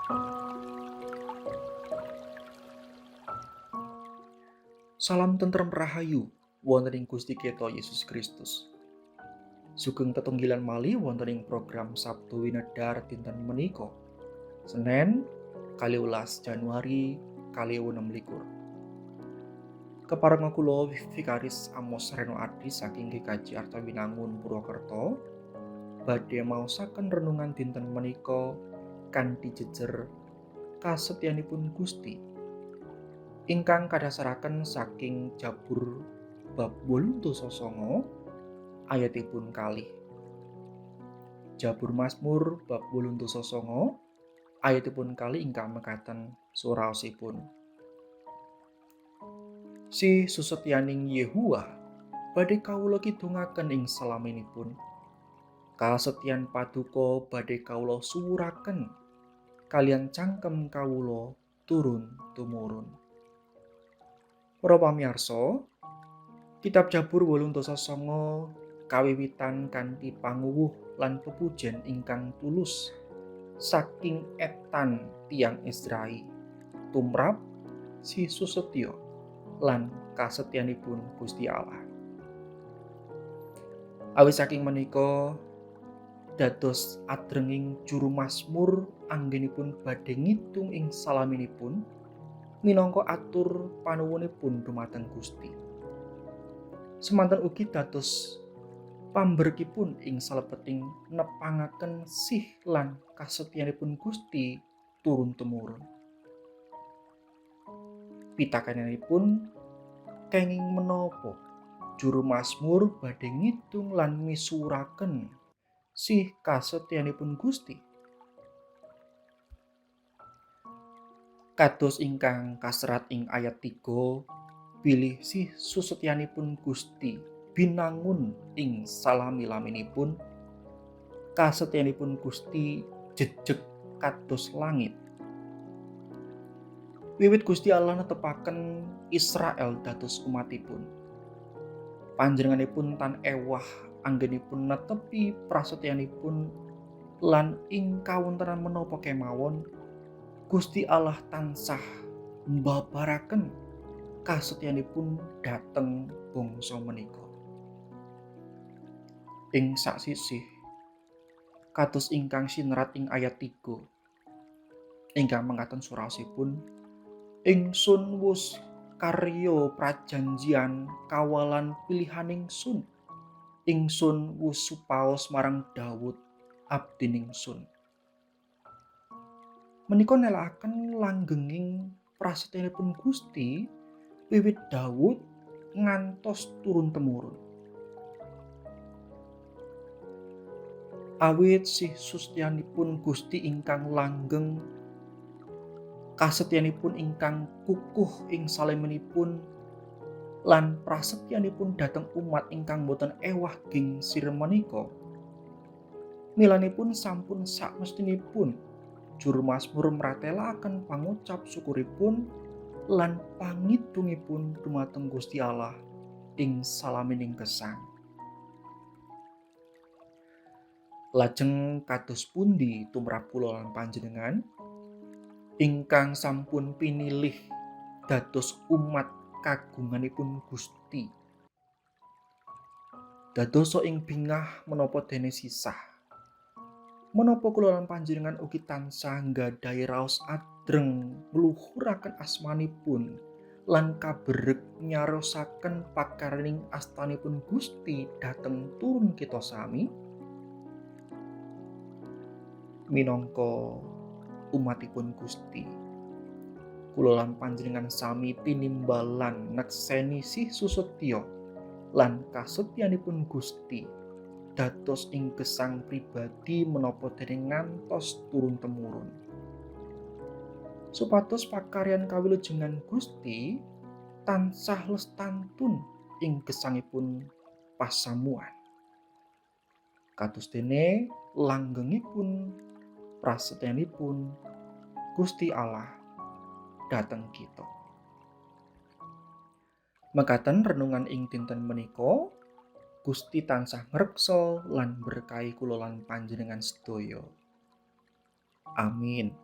Salam tentrem rahayu wonten ing Gusti kita Yesus Kristus. Sugeng tetunggilan malih wonten ing program Sabtu Winedar dinten menika. Senin 12 Januari 2026. Keparenga kula Vikaris Amos Reno Adi saking GKJ Arcawinangun Purwokerto badhe maosaken renungan dinten menika kanthi jejer kasetyanipun Gusti ingkang kadhasaraken saking Jabur bab 89 ayatipun 2. Jabur Mazmur bab 89 ayatipun 2 ingkang mekaten suraosipun. Si susetyaning Yehuwa badhe kawula kidungaken ing salaminipun. Kasetyan paduka badhe kawula suwuraken kaliyan cangkem kawula turun tumurun. Para pamirsa, Kitab Jabur 89 kawiwitan kanthi panguwuh lan pepujen ingkang tulus saking etan tiyang Israel tumrap si susetya lan kasetyanipun Gusti Allah. Awit saking menika dados adrenging juru mazmur anggenipun badhe ngitung ing salaminipun minangka atur panuwunipun dumateng Gusti. Semanten ugi dados pamberkipun ing salebeting nepangaken sih lan kasetyanipun Gusti turun temurun. Pitakenanipun kenging menapa juru mazmur badhe ngitung lan misuwuraken sih kasetyanipun Gusti? Kados ingkang kaserat ing ayat 3, bilih sih susetyanipun Gusti binangun ing salami-laminipun, kasetyanipun Gusti jejeg kados langit. Wiwit Gusti Allah netepaken Israel dados umatipun, panjenenganipun tan ewah anggenipun netepi prasetyanipun lan ing kawontenan menapa kemawon Gusti Allah tansah mbabaraken kasetyanipun dhateng bangsa menika. Ing saksisih kados ingkang sinerat ing ayat 3 ingkang mekaten suraosipun, ingsun wus karya prajanjian kawalan pilihan ingsun, ingsun wus supaos marang Daud abdiningsun. Menika nelakaken langgenging prasetyanipun Gusti wiwit Daud ngantos turun temurun. Awit sih susetyanipun Gusti ingkang langgeng, kasetyanipun ingkang kukuh ing saleminipun, lan prasetyanipun dhateng umat ingkang boten ewah gingsir menika, milanipun sampun sakmestinipun juru mazmur mratelaken pangucap syukuripun lan pangidungipun dumateng Gusti Allah ing salamining gesang. Lajeng kados pundi tumrap kula lan panjenengan ingkang sampun pinilih dados umat kagunganipun Gusti? Dadosa ing bingah menapa dene sisah? Menapa kula lan panjenengan ugi tansah nggadahi raos adreng ngluhuraken asmanipun lan kaberek nyarosaken pakaryaning astanipun Gusti dhateng turun kita sami? Minangka umatipun Gusti, kula lan panjenengan sami tinimbalan nekseni sih susetya lan kasetyanipun Gusti dados ing gesang pribadi menapa dene ngantos turun temurun. Supados pakaryan kawilujengan Gusti tansah lestantun ing gesangipun pasamuan. Kados dene langgengipun prasetyanipun Gusti Allah dhateng kita. Mekaten renungan ing dinten menika, Gusti tansah ngreksa lan berkahi kula lan panjenengan sedaya. Amin.